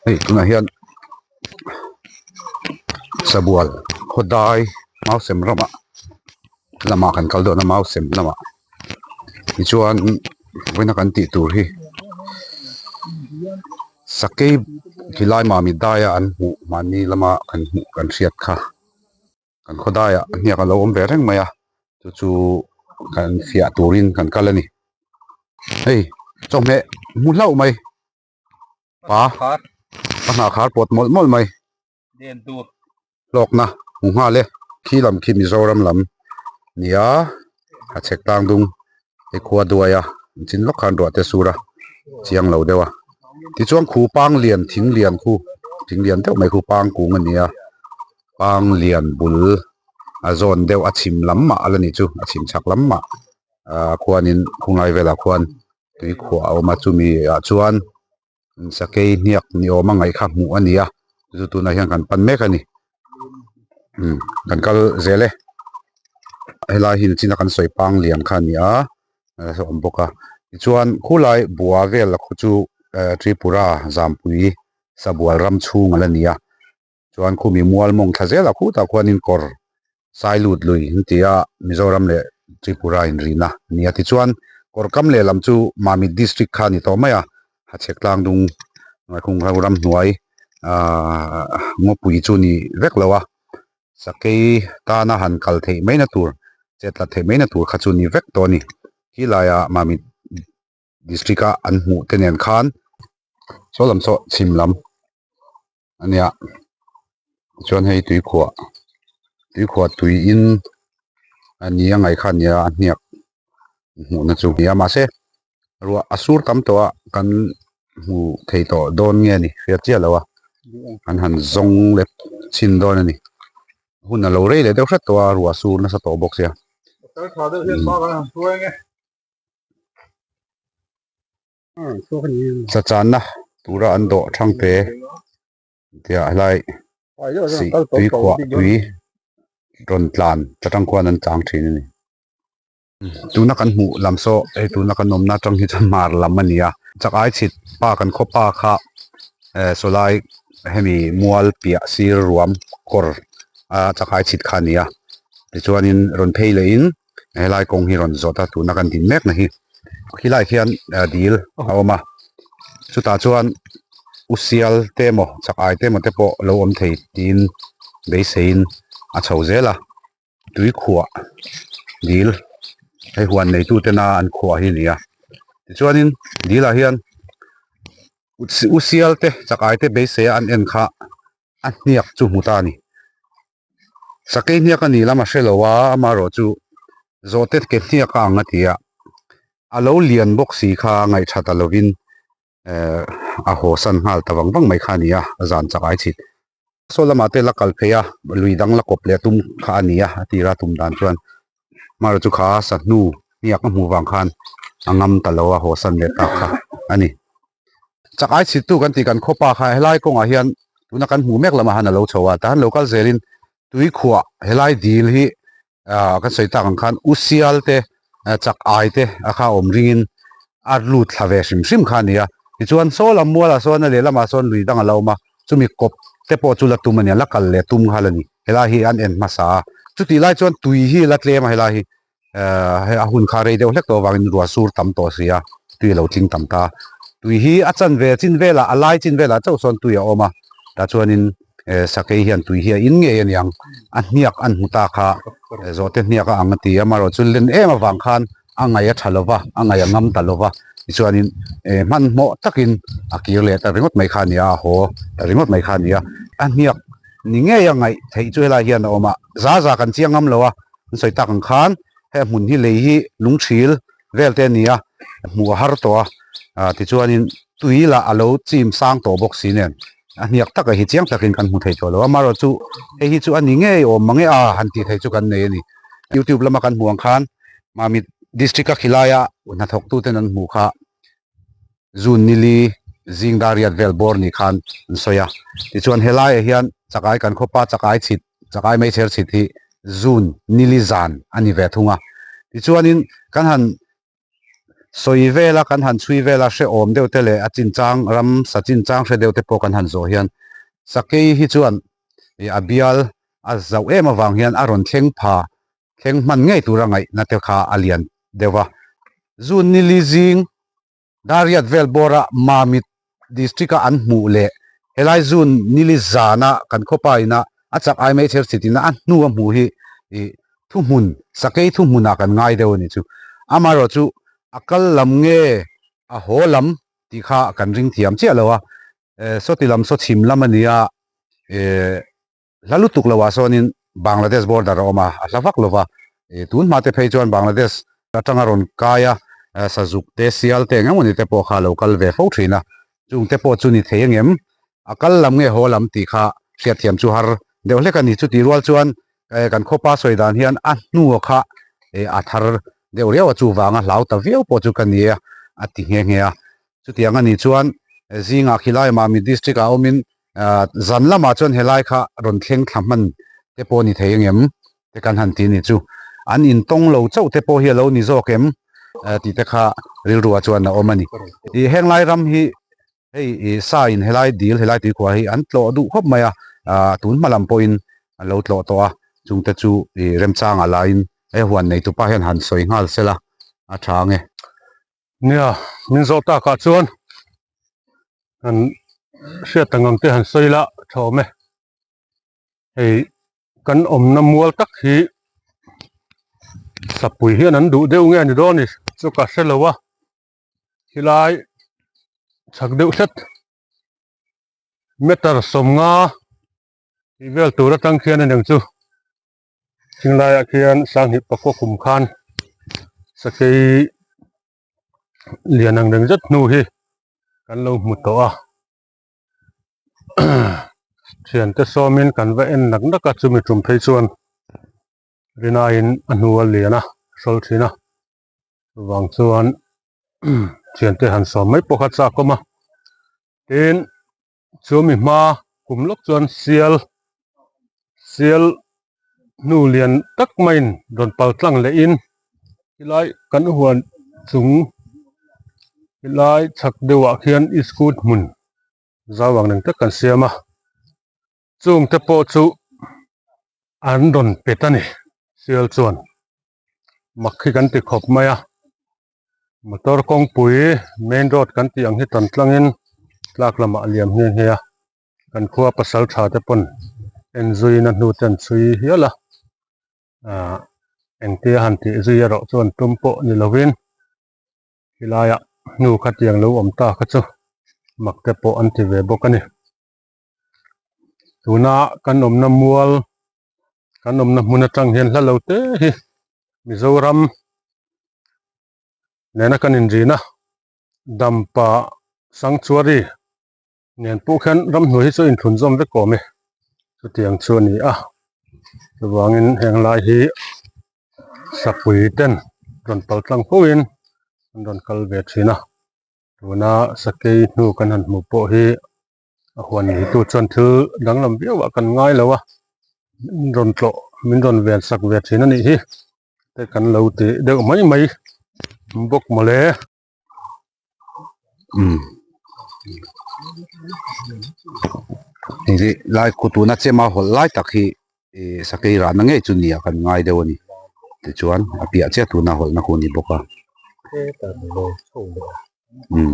Hei tunah hian sabual khawdai mausem ramah lamah kan kal dawn a mausem lamah tichuan vawiina kan tih tur hi sakei khilai mami daia an hmuh mahni lama kan hmuh kan hriat kha. Kan khawdaiah hniak a lo awm ve reng mai a, chu chu kan fiah turin kan kal a ni. Hei chawhmeh hmu hlauh mai pa pa hnah khar pawt mawlh mawlh mai hlawkna hmu nghal e khi lam khi Mizoram lam nia a chhek tlang dung hei khua duai a an chin lawk khan ruah te sur a chiang lo deuh a tichuan khu pang lian thing lian khu thing lian deuh mai khu pang kung a ni a. Pang lian bul a zawn deuh a chhim lam mah a la nih chu a chhim chhak lam mah ah khuanin khunglai velah khuan tui khuah a awm a chumi ah chuan sakei hniak ni awm a ngaih kha hmuh a ni a chu tunah hian kan pan mek a ni umm kan kal zel e helai hi nichina kan sawi pang lian kha a ni a a awm bawk a tichuan khulai bua vel a khu chu eh Tripura Zampui sabual ram chhung a la ni a. Chuan khumi mual mawng thla zelah khutah khuanin kawr sai lut lui an ti a, Mizoram leh Tripura inrihna a ni a. Tichuan kawr kam lehlam chu Mamit District kha a ni tawh mai a, Hachhek tlang dung Ngaihkhung ho ramhnuai aah ngawpui chu ni vek lo a, sakei tana han kal theih maina tur, chetlat theih maina tur kha chu ni vek tawh a ni. Khilaiah Mamit District a an hmuh te nen khan saw lam saw chhim lam. a nia chuan hei tuikhuah tuikhuah tui in a ni a ngaih kha a nia a hniak hmuhna chu a ni a mahse ruah a sur tam tawh a kan hmu thei tawh dawn nge ni hriat chiah lo a kan han zawng leh chhin dawn a ni hun a lo rei leh deuh hret tawh a ruah a sur nasa tawh bawk sia. Chachanna tura an dawh thang te tia helai sih tui khuah tui rawn tlan ta tang khuan an tlang thin a ni. Tuna kan hmuh lam saw hei tuna kan awmna atang hi chuan hmar lam a ni a, chak ai chhit pa kan khaw pa kha eh sawlai hemi mual piah sir ruam kawr a chak ai chhit kha a ni a tichuanin rawn phei lehin helai kawng hi rawn zawt a tuna kan din mek na hi khilai khian dil a awm a chutah chuan u sial te emaw chak ai te emaw te pawh lo awm thei tiin beiseiin a chho zel a tui khuah dil hei huan neitu tena an khuah hi a ni a tichuanin dilah hian u sial te chak ai te beisei a an en kha a hniak chu hmu ta a ni. Sakei hniak a nih lam a hre lo a, amaherawh chu zawhte ke hniak a ang a ti a, a lo lian bawk si kha ngaihṭha ta lovin eh a haw san nghal ta vang vang mai kha a ni a, a zan chak ai chhit. Saw lamah te la kal phei a, lui dang la kawp leh tum kha a ni a, a tira tum dan chuan amaherawh chu kha sahnu hniak a hmuh vang khan a ngam ta lo a, haw san leh tak kha a ni. Chak ai chhittu kan tih kan khawpa kha helai kawngah hian tuna kan hmuh mek lamah han a lo chho a, tahan lo kal zelin tui khuah helai dil hi ah kan sawi tak ang khan u sial te chak ai te a kha awm ringin a lut thla ve hrim hrim kha a ni a, tichuan saw lam mualah sawn a lehlamah sawn lui dang a lo awm a, chumi kawp te pawh chu la tum a nia, la kal leh tum nghal a ni, helai hi an en hmasa a, chutih lai chuan tui hi la tlem a helai hi. eh hei a hun kha rei deuh hlek tawh avangin ruah sur tam tawh si a tui a lo tling tam ta tui hi a chan ve chin velah a lai chin velah chauh sawn tui a awm a tah chuanin eh sakei hian tui hi a in ngei a niang a hniak an hmu ta kha zawhte hniak a ang a ti a amaherawh chu len em avang khan a ngaih a tha lo va a ngaih a ngam ta lo va tichuanin eh hmanhmawh takin a kir leh ta ringawt mai kha a ni a a haw ta ringawt mai kha a ni a a hniak ni ngei a ngaih theih chu helai hian a awm a za za kan chiang ngam lo a. An sawi tak ang khan he hmun hi lei hi lungthil vel te a ni a, hmuh a har tawh a, ah tichuanin tui lah a lo chim sang tawh bawk si nen a hniak taka hi chiang takin kan hmu thei tawh lo a, amaherawh chu hei hi chu a ni ngei awm mang e a han tih theih chu kan nei a ni. Youtube lama kan hmuh ang khan Mamit District a khilaia hnathawktuten an hmuh kha June nili zing dar riat vel bawr ni khan an sawi a, tichuan helaiah hian chakai kan khawpa chakai chhit chakai meichher chhit hi June nili zan a ni ve thung a, tichuanin kan han Sawi vela kan han chhui vela hrehawm deuh te leh a chinchang ram sa chinchang hre deuh te pawh kan han zawh hian sakei hi chuan a bial a zauh em avang hian a rawn thleng pha thleng hman ngei tura ngaihna te kha a lian deuh a. Zun nili zing Dariat vel bawra Mamit District-a an hmuh leh helai zun nili zana kan khawpa ina a chak ai mai chher chit ina a hnu a hmuh hi ih thuhmun, sakei thuhmunah kan ngai deuh a nih chu. Amaherawh chu a kal lam nge a haw lam tih kha kan ring thiam chiah lo a, sawti lam saw chhim lam a nia ih Hla lutuk lo ah sawnin Bangladesh border a awm a, a hla vak lo va. Tun hma te phei chuan Bangladesh atanga rawn kai a, sazuk te, sial te eng emawni te pawh kha a lo kal ve fo thin a. Chung te pawh chu ni thei angem? A kal lam nge haw lam tih kha hriatthiam chu har deuh hlek a ni. Chutih rual chuan kan khawpa sawi dan hian a hnua kha a thar deuh riau a, chuvanga hlau ta viau pawh chu ka ni a, a ti nghe nghe a. Chutiang a nih chuan zingah khilai Mami district ah awmin zan lamah chuan helai kha rawn thleng thla hman te pawh a ni thei angem te kan han ti a ni chu. An intawng lo chauh te pawh hi a lo ni zawk em tih te kha rilruah chuan a awm a ni. Ih henglai ram hi hei ih sa in helai dil helai tuikhuah hi an tlawh duh khawp mai a, tun hma lam pawhin an lo tlawh tawh a, chungte chu ih remchangah laiin he huan neitupa hian han sawi nghal sela a tha ang e. Nia, min zawh takah chuan han hriat ang ang te han sawi la tha awm e. Hei kan awmna mual tak hi sapui hian an duh deuh nge ni dawn ni chu ka hre lo a, khilai chhak deuh hret meter sawmnga tih vel tur atang khian a ni ang chu. Thinglaiah khian Sanghnih pakua kum khan sakei lian ang reng zet hnu hi kan lo hmu tawh a thiante sawmin kan va en nak nak a chumi tum phei chuan rinaiin a hnu a lian a hrawl thin a chuvang chuan thiante han sawm mai pawh kha chak awm a tin Chumi hma kum lawk chuan sial sial hnu lian tak maiin rawn pal tlang lehin helai kan huan chung helai chhak deuhah khian iskut hmun zau ang reng tak kan siam a chung te pawh chu an rawn pet a ni sial chuan mak hi kan ti khawp mai a. Motor kawngpui main road kan tih ang hi tan tlangin tlak lamah a liam nghe nghe a, kan khua pasal tha te pawn en zuiin a hnu te an chhui hial a, ahh engtia han tih zui erawh chuan tum pawh ni lovin helaiah hnu khatiang lo awm ta kha chu mak te pawh an ti ve bawk a ni. Tuna kan awmna mual kan awmna hmun atang hian hla lo te hi Mizoram nena kan inrin a Dampa Sanctuary nen pawh khian ramhnuai hi chu a inthlun zawm vek awm e chutiang chu a ni a chuvangin heng lai hi sapui ten rawn pal tlang fo in an rawn kal ve thin a tuna sakei hnu kan han hmuh pawh hi a huan neitu chuan thil danglam viau ah kan ngai lo a min rawn tlawh min rawn ven sak ve thin a nih hi te kan lo ti deuh mai mai bawk mawle. Umm hei hi lai khu tuna chema hawlh lai tak hi ih sakei rahna ngei chu nia kan ngai deuh a ni tichuan a piah chiah tuna hawlhna khu a ni bawk a umm.